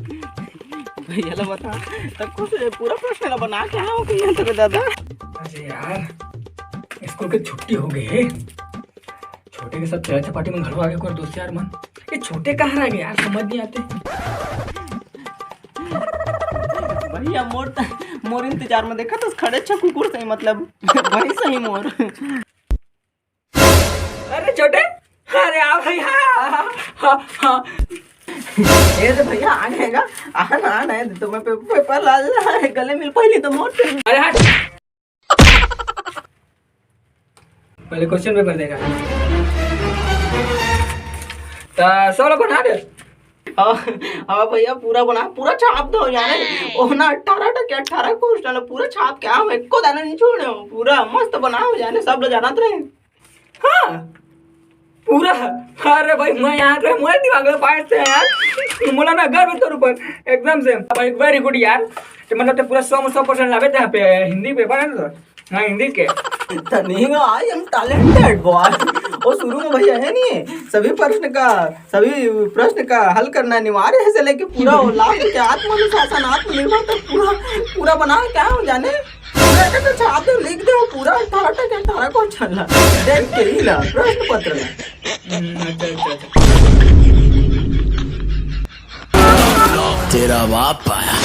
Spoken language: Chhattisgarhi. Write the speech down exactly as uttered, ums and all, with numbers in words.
भैया ला बता, तब कुछ पूरा प्रश्न ला बना के आओ कि यहाँ तक दादा। अरे यार, स्कूल के छुट्टी हो गई है। छोटे के सब चला चपाटी में घरो आगे कोई दोस्त यार मन। ये छोटे कहाँ रह गए यार, समझ नहीं आते। भैया मोर त-, मोर इंतजार में देखा तो खड़े छ कुकुर सही, मतलब भाई सही मोर। अरे छोटे, अरे आ भैया, हाँ, हाँ। ये तो भैया आ गएगा, आ ना, आ ना, ये तो मैं पे-, पेपर ला, ला, गले मिल पहले तो मोर से। अरे हट। पहले क्वेश्चन पेपर देखा। तो सब लोग बना दे। हाँ, हाँ भैया, पूरा बना, पूरा छाप दो यार। ओ ना, अठारह टा क्या, अठारह क्वेश्चन है, पूरा छाप के आओ, एको दाना नहीं छोड़े हो, पूरा मस्त बनाओ यार, सब लोग जानत रहे। हाँ, पूरा। अरे भाई, मैं यार रे, मोला दिमाग में पास थे यार, मोला ना गर्व है तोर ऊपर, एकदम से। भाई, वेरी गुड यार, तो मतलब तो पूरा सौ में सौ परसेंट लावे थे यहाँ पे हिंदी पेपर है ना तो। हाँ, हिंदी के। इतना नहीं हुआ, I am talented boy। वो शुरू में भैया है नहीं, सभी प्रश्न का, सभी प्रश्न का हल करना अनिवार्य है से लेके पूरा वो लास्ट के आत्मनुशासन, आत्मनिर्भर तक पूरा, पूरा बना क्या हो जाने। पूरा का तो छाप दो, लिख दो, पूरा अठारह टा के अठारह को चलना। देख के ही ला, प्रश्न पत्र ला। हम्म, अच्छा, अच्छा, अच्छा। तेरा बाप आया।